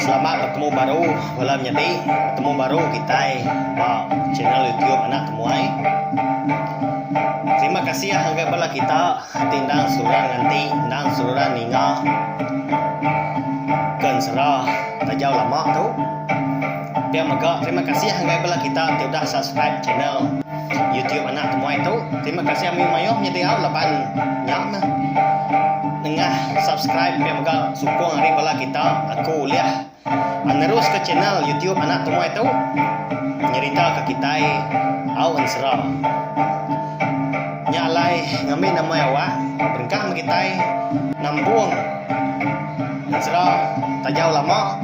Selamat betemu baru bala menyadi, betemu baru kitai ba channel YouTube Anak Temuai. Terima kasih ngagai bala kita ti endang seruran nganti, endang seruran ninga ke ensera tajau lama tu. Pia mega terima kasih ngagai bala kita ti udah subscribe channel YouTube Anak Temuai tu. Terima kasih mayuh mayuh nyadi au laban nya meh nengah subscribe pia mega sukung ari bala kita aku ulih neruska channel YouTube Anak Temuai tu nyeritaka kitai au ensera. Nya alai ngambi nama awak berengkah meh kitai nambung ensera tajau lama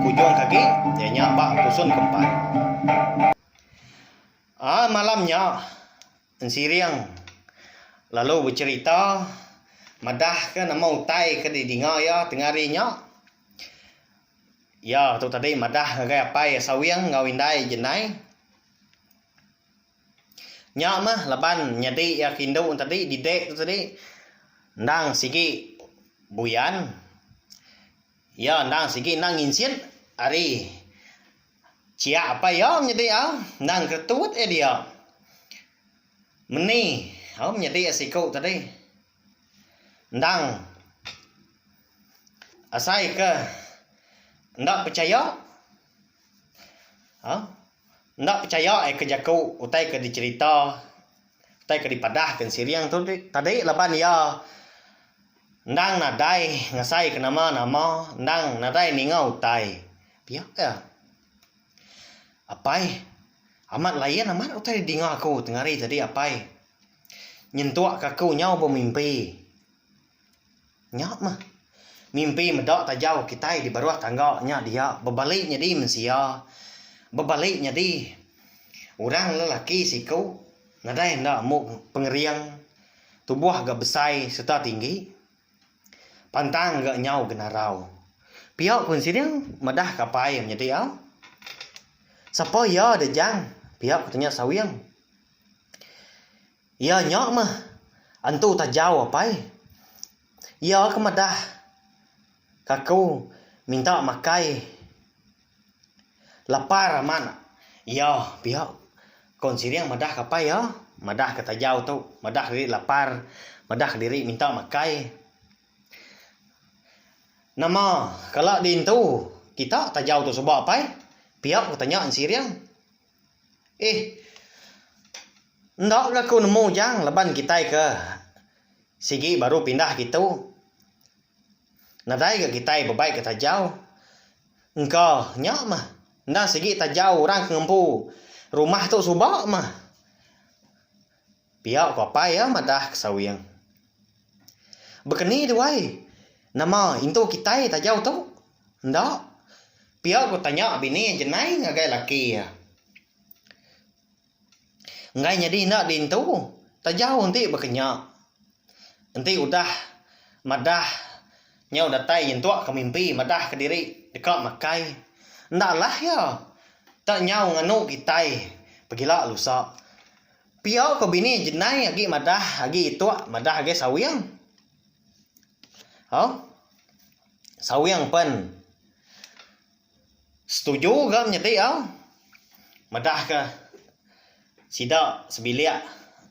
kujung ke agi iya nya ba tusun keempat. Aa malam nya Ensiring lalu becherita madahka nama utai ke didinga iya tengah hari nya. Iya tu tadi madah ngagai apai iya Sawing enggau indai Jenai. Nya mah laban nyadi iya ke indu tadi didek tu tadi endang sigi buyan. Iya endang sigi endang nginsit ari Chia apai iya menyedi au endang keretut iya dia. Meni au menyedi iya siku tadi endang asai ke enda pechaya au enda pechaya iya ke jaku utai ke dicherita utai ke dipadah ke Ensiring tu tadi laban iya endang nadai ngasai ke nama nama endang nadai ninga utai. Pia ka. Apai, amat lain amat utai didinga aku tengah hari tadi apai. Nyentuk ka aku nyau bemimpi. Nya mah. Mimpi meda tajau kitai di baruh tangga nya dia bebali nyadi mensia. Bebali nyadi orang lelaki siku nadai enda amu pengering tubuh ga besai sereta tinggi. Pantang ga nyau genarau. Pia ku Ensiring madah ka apai menyadi iya. Sapa iya deh Jang? Pia ku tanya Sawing. Iya nya mah antu tajau apai. Iya ke madah ka aku minta makai. Lapar amat iya pia ko Ensiring madah ka apai iya madah ka tajau tu madah diri lapar madah diri minta makai. Nama kala diintu kita tajau tu suba apai? Pia ko tanya Ensiring. Eh enda ga aku nemu jang laban kitai ke sigi baru pindah kitu. Nadai ga kitai bebai ke tajau. Engka nya mah enda sigi tajau orang ke ngempu rumah tu suba mah. Pia ku apai iya madah ke Sawing. Bekeni duai nama intu kitai tajau tu? Enda. Pia ku tanya bini Jenai ngagai laki iya. Enggai nyadi enda diintu tajau enti baka nya. Enti udah madah nyau datai nyentuk ke mimpi madah ke diri deka makai enda alah iya tak nyau nganu kitai pegila lusa. Pia ko bini Jenai agi madah agi ituk madah agi Sawing. Au Sawing pen. Setuju ga menyedi au madah ka sida sebilik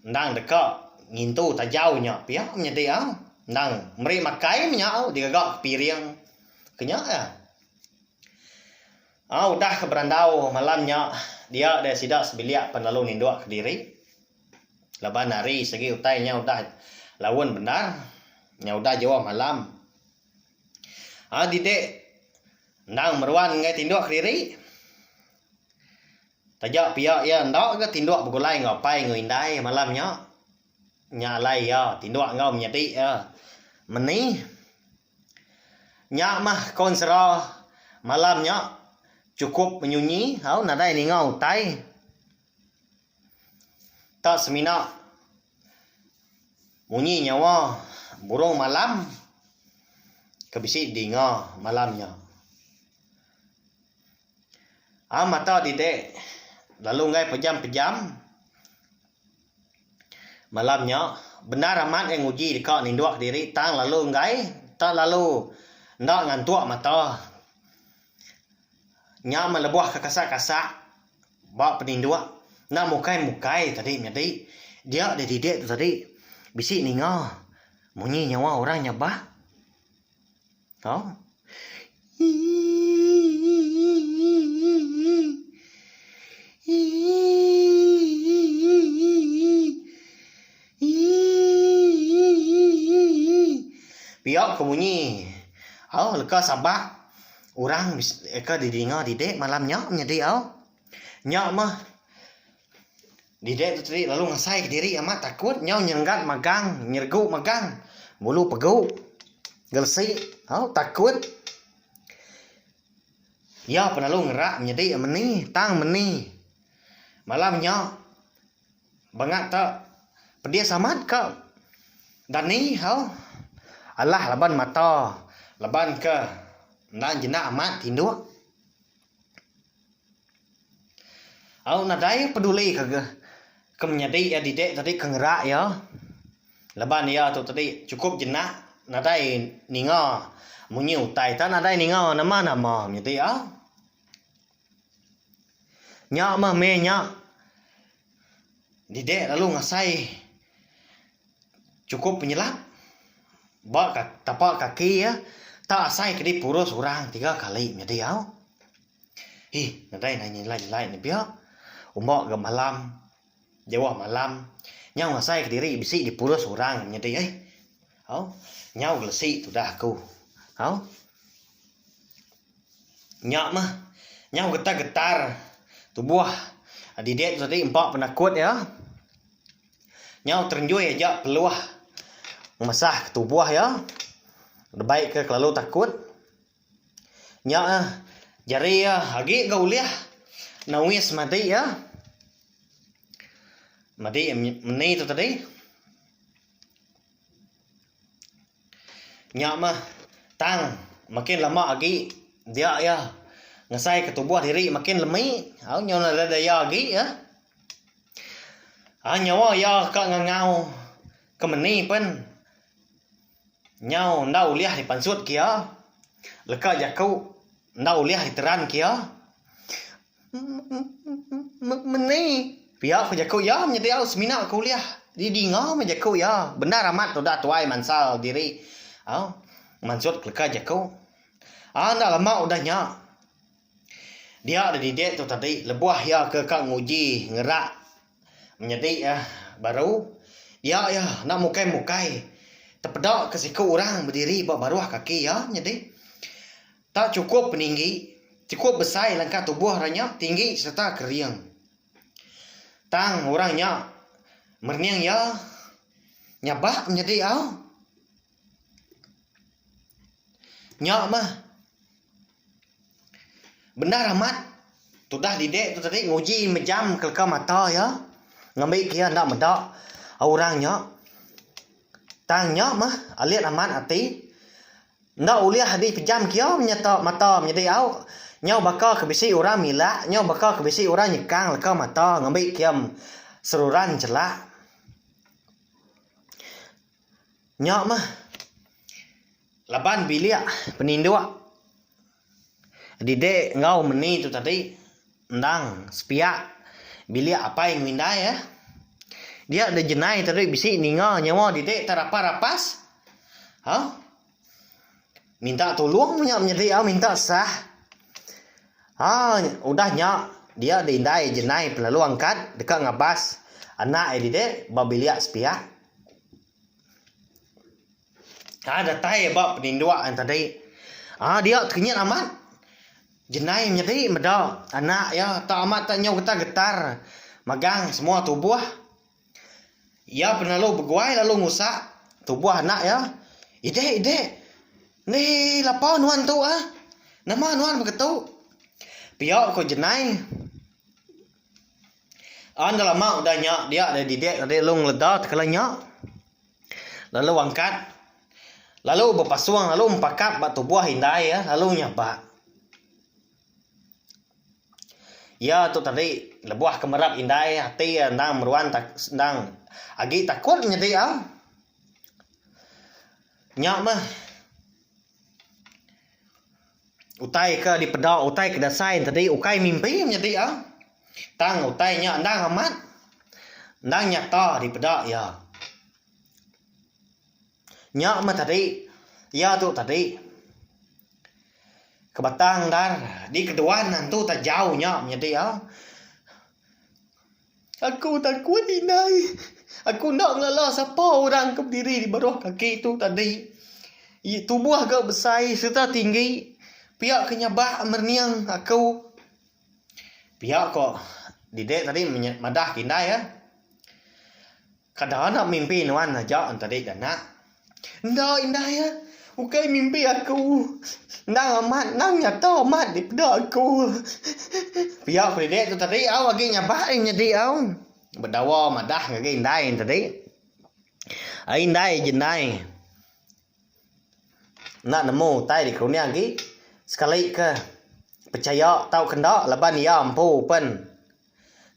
endang deka ngintu tajau nya pia menyedi au endang meri makai meh nya au digaga ke piring ke nya iya. Au udah ke berandau malam nya dia deh sida sebilik pen lalu ninduk kediri laban hari segi utai nya udah laun bendar nya udah jauh malam. Au didek Endang meruan enggai tinduk kediri. Taja pia iya enda ga tinduk begulai enggau apai enggau indai malam nya. Nya alai iya tinduk enggau menyadi iya meni. Nya mah konsera malam nya chukup menyunyi au nadai ninga utai. Tak semina munyi nyawa burung malam ke bisi dinga malam nya. Am mata didek lalu enggai pejam-pejam malam nya bendar amat iya nguji deka ninduk diri tang lalu enggai tak lalu enda ngantuk mata. Nya meh lebuh ke kasak-kasak ba peninduk enda mukai-mukai tadi menyadi dia deh didik tu tadi bisi ninga munyi nyawa orang nyabak. Tau. Pia ke munyi au leka sabak orang ke didinga didik malam nya menyadi au. Nya mah didik tu tadi lalu ngasai kediri amat takut nyau nyerenggat magang nyeregu magang bulu pegu gelesi au takut. Iya pun lalu ngerak menyadi meni tang meni malam nya. Bangat te pedis amat ka dani hau alah laban mata laban ke enda jenak amat tinduk. Au nadai peduli ke ke menyadi iya didek tadi ke ngerak iya laban iya tu tadi chukup jenak nadai ninga munyi utai te nadai ninga nama nama menyadi iya. Nya meh meh nya didek lalu ngasai chukup penyelap ba tapa kaki iya tak asai kedi purus orang tiga kali nyadi au. Ih nadai nai nyelai nyelai ne pia umba ga malam jauh malam nyau ngasai kediri bisi dipurus orang nyadi ai. Au nyau gelesi tudah aku au. Nya mah nyau getar-getar tubuh didik tu tadi empa penakut iya. Nyau terenjui aja peluh ngemesah ke tubuh iya debai ke kelalu takut. Nya ah jari iya agi ga ulih nawis madi iya. Madi meni tu tadi. Nya mah tang makin lama agi dia iya ngesai ke tubuh diri makin lemi au nyau nadai daya agi iya. Ai nyawa iya ka ngangau ke meni pen nyau enda ulih dipansut ke iya leka jaku enda ulih diteran ke iya. Meni. Pia ku jaku iya menyadi au semina ke ulih didinga meh jaku iya. Bendar amat tudah tuai mansal diri au mansut keleka jaku. Aa enda lama udah nya dia da didik tu tadi lebuh iya ke ka nguji ngerak menyadi iya baru dia iya enda mukai-mukai tepeda ke siku orang bediri ba baruh kaki iya menyadi. Tak chukup peninggi, chukup besai lengka tubuh orang nya tinggi sereta kering. Tang orang nya merening iya nyabak menyadi au. Nya mah bendar amat tudah didik tu tadi nguji mejam ke leka mata iya ngambi ke iya enda meda orang nya. Tang nya mah alit amat ati. Enda ulih adi pejam kia menyeta mata menyedi au. Nyau baka ke bisi orang milak, nyau baka ke bisi orang nyekang leka mata ngambi kia seruran chelak. Nya mah laban bilik peninduk didek enggau meni tu tadi endang sepiak bilik apai enggau indai eh. Dia da jenai tadi bisi ninga nyawa didek terapas rapas. Ha? Minta tulung nya menyedi au minta sah. Ha udah nya dia da indai jenai pelalu angkat deka ngabas anak iya didek ba bilik sepiak. Ha datai ba peninduk iya tadi. Ha dia tekenyit amat. Jenai menyedi meda anak iya tak amat tak nyau getar-getar magang semua tubuh. Iya penalu beguai lalu ngusak tubuh anak iya. Ide ide. Ni lapa nuan tu ah. Nama nuan beketu? Pia ko Jenai. Enda lama udah nya dia didik tadi lalu ngeleda tekala nya. Lalu angkat lalu bepasung lalu empakap ba tubuh indai iya lalu nyabak. Iya tu tadi lebuh ke merap indai ati iya endang meruan endang agi takut nyadi au. Nya meh. Utai ke dipeda utai ke dasai tadi ukai mimpi menyadi iya. Tang utai nya endang amat endang nyata dipeda iya. Nya meh tadi iya tu tadi ke batang endar dikeduan antu tajau nya menyadi iya. Aku takut indai. Aku enda ngelala sapa orang ke bediri di baruh kaki tu tadi. Tubuh ga besai sereta tinggi. Pia ke nyabak merening aku. Pia ko didek tadi madah ke indai iya. Kada enda mimpi nuan aja tadi ga anak. Enda indai iya. Ukai mimpi aku. Endang amat endang nyata amat dipeda aku. Pia ku didek tu tadi au agi nyabak iya nyadi au. Bedawa madah ngagai indai tadi. Ai indai jendai. Enda nemu utai dikeruning agi sekali ke pechaya tauka enda laban iya empu pen.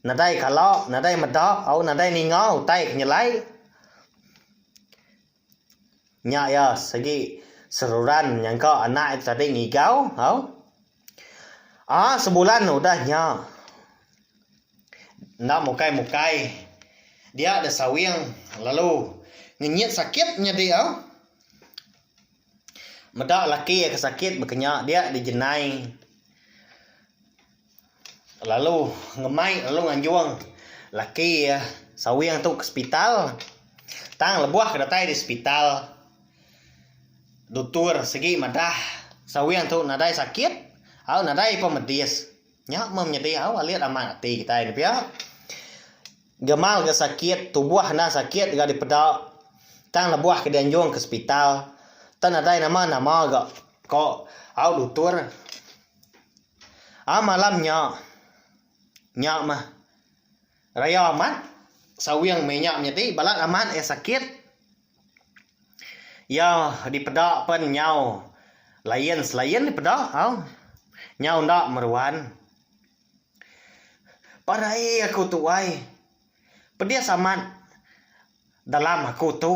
Nadai kala, nadai meda, au nadai ninga utai ke nyelai. Nya iya sigi seruran nyangka anak iya tadi ngigau au. Aa sebulan udah nya enda mukai-mukai dia da sawing lalu ngenyit sakit nyadi au. Meda laki iya ke sakit baka nya dia dijenai. Lalu ngemai lalu nganjung laki iya sawing tu ke sepital. Tang lebuh ke datai di sepital dutur sigi madah sawing tu nadai sakit au nadai pemedis. Nya meh menyadi au alit amat ati kitai ne pia. Gamal ga sakit tubuh enda sakit ga dipeda tang lebuh ke dianjung ke sepital tang nadai nama nama ga ko au dutur. Aa malam nya, nya mah raya amat sawing meh nya menyadi balat amat iya sakit. Iya dipeda pen nyau lain selain dipeda au nyau enda meruan. Parai aku tu ai pedis amat dalam aku tu.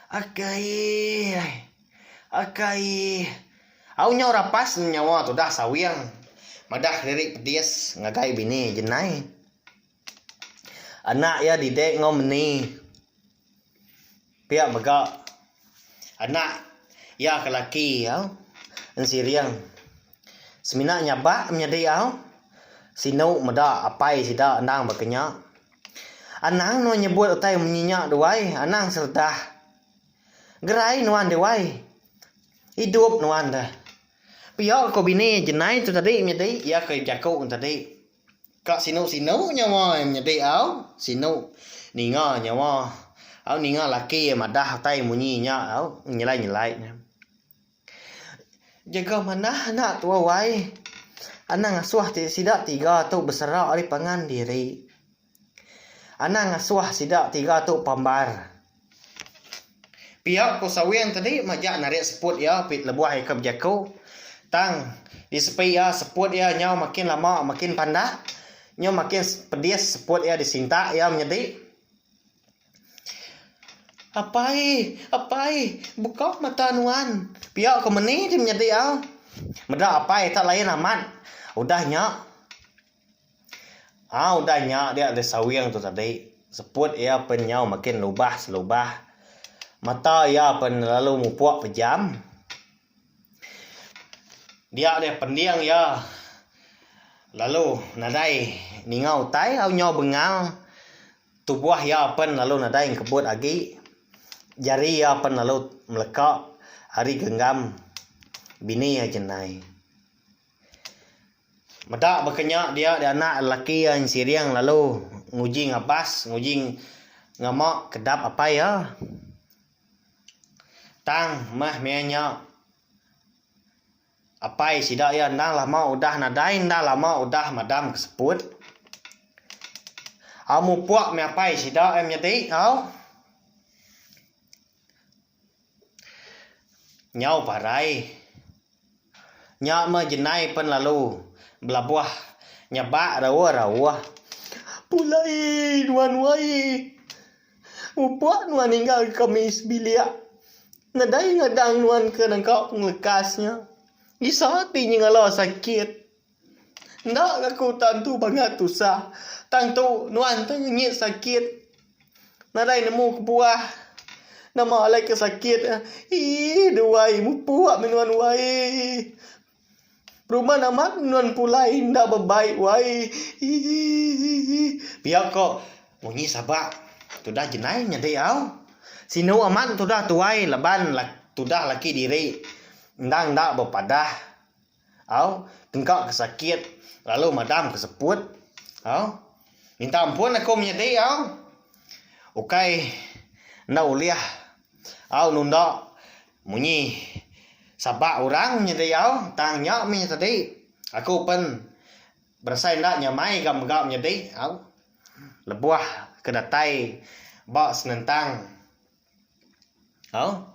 Akai. Akai. Au nyau rapas nyawa tudah sawing madah diri pedis ngagai bini jenai. Anak iya didek enggau meni. Pia mega anak iya ke laki au ensiring. Semina nyabak menyadi au sinu meda apai sida endang baka nya. Anang nuan nyebut utai munyi nya duai, anang seredah. Gerai nuan deh wai. Idup nuan deh. Pia ko bini jenai tu tadi menyadi iya ke jaku tadi. Ka sinu-sinu nyawa iya menyadi au, sinu ninga nyawa au ninga laki iya madah utai munyi nya au nyelai-nyelai nya. Jaga manah anak tua wai. Anang ngasuh ti sida tiga tu besera ari pangan diri. Anang ngasuh sida tiga tu pambar. Pia ku Sawing tadi majak narik seput iya pi lebuh iya ke bejaku. Tang disepi iya seput iya nyau makin lama makin pandak. Nyau makin pedis seput iya disintak iya menyedi. Apai, apai, buka mata nuan. Pia ko meni ti menyadi au. Meda apai tak lain amat. Udah nya. Aa udah nya dia deh sawing tu tadi. Seput iya pen nyau makin lubah selubah. Mata iya pen lalu mupuk pejam. Dia deh pending iya lalu nadai ninga utai au nyau bengal. Tubuh iya pen lalu nadai engkebut agi. Jari iya pen lalu meleka ari genggam bini iya Jenai. Meda baka nya dia di anak lelaki iya Ensiring lalu nguji ngabas nguji ngama kedap apai iya. Tang meh maya nya. Apai sida iya endang lama udah nadai enda lama udah madam ke seput. Au mupuk meh apai sida iya menyadi au. Nyau parai. Nya meh jenai pen lalu belabuh nyabak rauh-rauh. Pulai nuan wai. Mupuk nuan ninggal kami sebilik. Nadai ngadang nuan ke nangka pengelekas nya. Isa ti nyengala sakit. Enda ngaku tak entu bangat tusah. Tang tu nuan te ngenyit sakit. Nadai nemu kebuah. Nama alai ke sakit. Ii duai mupuk meh nuan wai. Berumban amat nuan pulai enda bebaik wai. Ii pia ko munyi sabak tudah jenai nyadi au. Sinu amat tudah tuai laban tudah laki diri endang enda bepadah. Au, tengka ke sakit lalu madam ke seput. Au, minta ampun aku menyadi au. Ukai enda ulih au nunda munyi sabak orang menyadi au tang nya mih tadi aku pen berasai enda nyamai ga mega menyadi au lebuh ke datai ba senentang Au.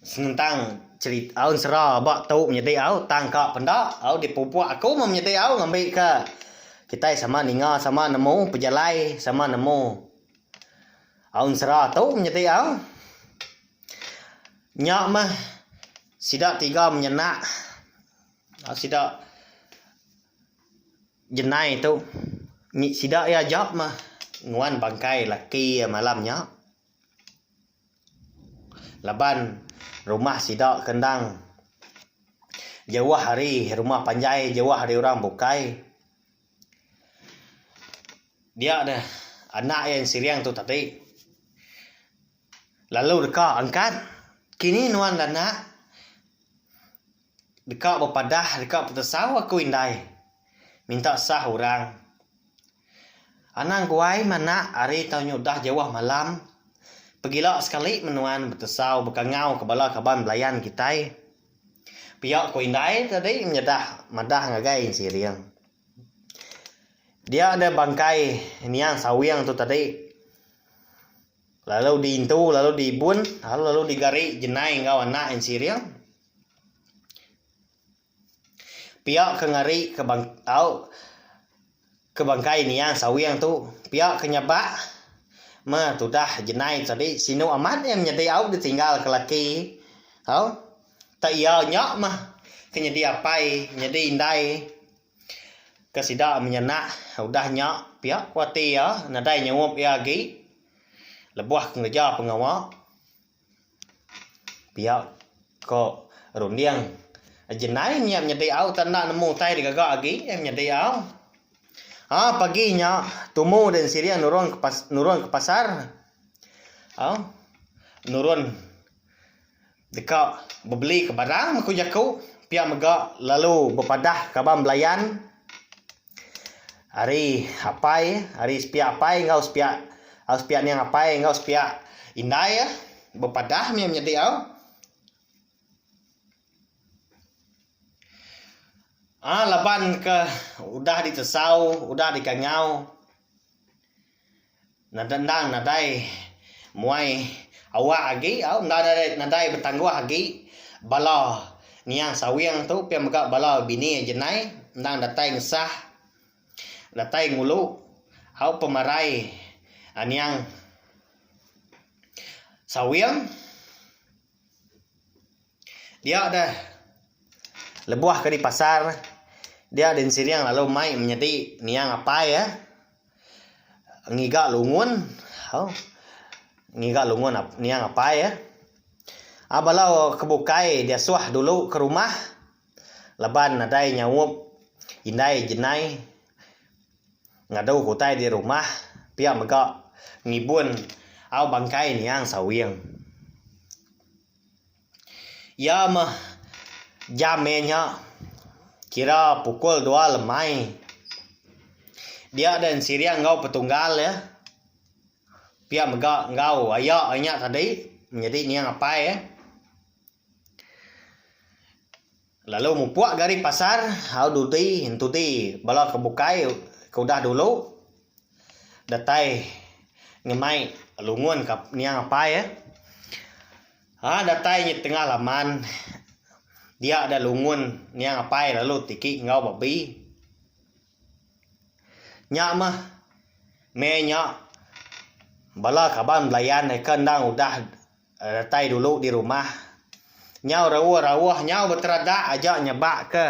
Senentang cerita au ensera ba tu menyedi au tang ka penda au dipupuk aku meh menyedi au ngambi ka kitai sama ninga sama nemu pejalai sama nemu au ensera tu menyedi au. Nya meh sida tiga menyenak sida Jenai tu sida iya aja meh nguan bangkai laki iya malam nya. Laban rumah sida ke endang jauh ari rumah panjai jauh ari orang bukai. Dia deh anak iya Ensiring tu tadi lalu deka angkat kini nuan anak deka bepadah deka petesau aku indai minta sah orang. Anang guai manak ari tau nyudah jauh malam. Pegila sekali menuan betesau bekangau ke bala kaban belayan kitai. Pia ku indai tadi menyedah madah ngagai Ensiring. Dia deh bangkai niang Sawing tu tadi lalu diintu lalu diibun lalu lalu digari jenai enggau anak Ensiring. Pia ke ngari ke bang tau ke bangkai niang sawing tu pia ke nyabak meh tudah jenai tadi sinu amat iya menyadi au ditinggal ke laki au tak iya nya meh ke nyadi apai nyadi indai ke sida menyanak udah nya pia ku ati iya nadai nyaup iya agi lebuh ke ngereja pengawa. Pia ko runding Jenai nya menyedi au tak enda nemu utai digaga agi iya menyedi au. Ha pagi nya tumu den siring nurun ke pas nurun ke pasar. Au nurun deka bebeli ke barang meh ku jaku pia mega lalu bepadah kaban belayan ari apai ari sepiak apai enggau sepiak au sepiak niang apai enggau sepiak indai iya bepadah mih menyadi au. Aa laban ke udah ditesau udah dikangau Nadai endang nadai muai awak agi au enda nadai nadai betangguh agi bala niang sawing tu pia mega bala bini jenai endang datai ngesah datai ngulu au pemarai niang sawing. Dia deh lebuh ke di pasar dia din siring lalu mai menyadi niang apai iya ngiga lungun au ngiga lungun niang apai iya. Au bala ke bukai diasuh dulu ke rumah laban nadai nyaup indai jenai ngadu ke utai di rumah pia mega ngibun au bangkai niang sawing. Iya meh jam iya nya kira pukul dua lemai. Dia deh ensiring enggau petunggal iya. Pia mega enggau aya iya nya tadi menyadi niang apai iya. Lalu mupuk ga ari pasar au dudi entudi bala ke bukai ke udah dulu datai ngemai lungun ka niang apai iya. Ha datai nyi tengah laman dia da lungun niang apai lalu tiki enggau babi. Nya meh meh nya bala kaban belayan ke endang udah datai dulu di rumah. Nyau rauh-rauh nyau beteradak aja nyebak ke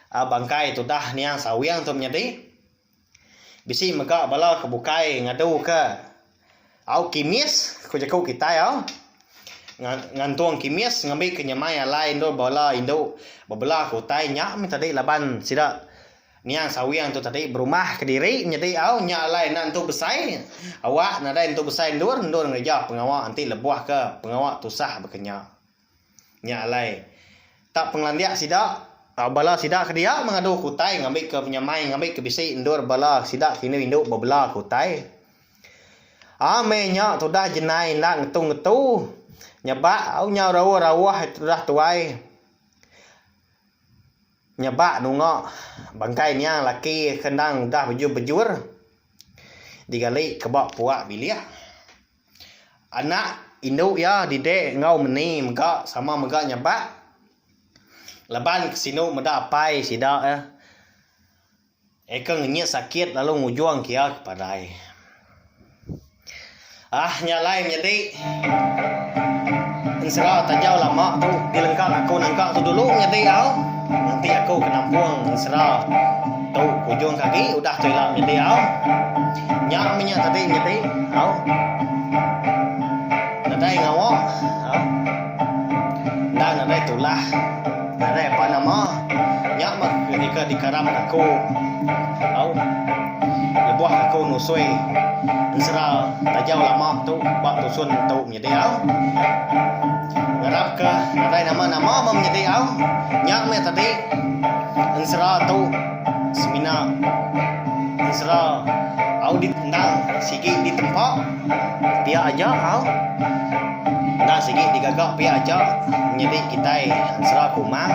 bangkai tudah niang Sawing tu menyadi. Bisi mega bala ke bukai ngadu ke au kimis ku jaku kitai au. Ngantung kimis ngambi ke nyamai alai endur bala indu bebela ke utai nya meh tadi laban sida Niang Sawing tu tadi berumah kediri nyadi au nya alai enda entu besai awak nadai entu besai endur endur ngereja pengawa enti lebuh ke pengawa tusah baka nya. Nya alai tak pengelandik sida bala sida ke dia mengadu ke utai ngambi ke penyamai ngambi ke bisi endur bala sida ke indu indu bebela ke utai. Aa meh nya tudah jenai enda ngetu ngetu nyebak au nyau rauh rauh tudah tuai. Nyebak nunga bangkai niang laki ke endang udah bejur-bejur digali ke ba puak bilik. Anak indu iya dide enggau meni mega sama mega nyebak laban ke sinu meda apai sida iya. Eka ngenyit sakit lalu ngujung ke iya ke parai. Ah nya alai menyadi ensera tajau lama tu dilengka aku nangka tu dulu menyadi au nganti aku ke nampung ensera tu ke ujung ke agi udah tu ila menyadi au. Nya meh nya tadi menyadi au. Nadai ngawa au. Enda nadai tulah. Nadai apa nama. Nya meh ke dikarap aku au lebuh aku nusui ensera tajau lama tu ba tusun tu menyadi au. Ngarap ke nadai nama-nama meh menyadi au. Nya meh tadi ensera tu semina ensera au endang sigi ditempa pia aja au. Enda sigi digaga pia aja nyadi kitai ensera kumang.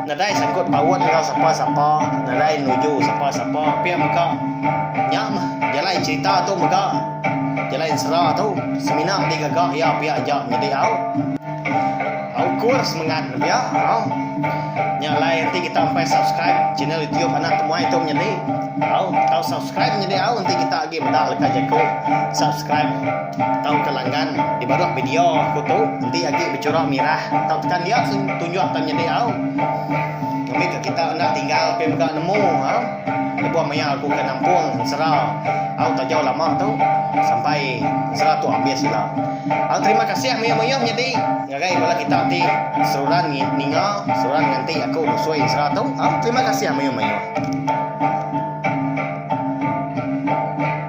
Nadai sangkut paut enggau sapa-sapa, nadai nuju sapa-sapa pia mega. Nya meh jalai cherita tu mega jalai ensera tu semina digaga iya pia aja nyadi au. Ukur semengat ne pia au. Nya alai enti kita empai subscribe channel YouTube Anak Temuai tu menyadi au tau subscribe menyadi au enti kita agi meda leka jaku subscribe. Tauka langgan di baruh video aku tu enti agi bechura mirah tau tekan dia tunjuk tau nyadi au. Ngambika kita enda tinggal pia mega nemu au lebuh maya aku ke nampung ensera au tajau lama tu sampai ensera tu ambis ila. Au terima kasih mayuh-mayuh nyadi ngagai bala kita ti seruran ninga seruran nganti aku nusui ensera tu au terima kasih mayuh-mayuh.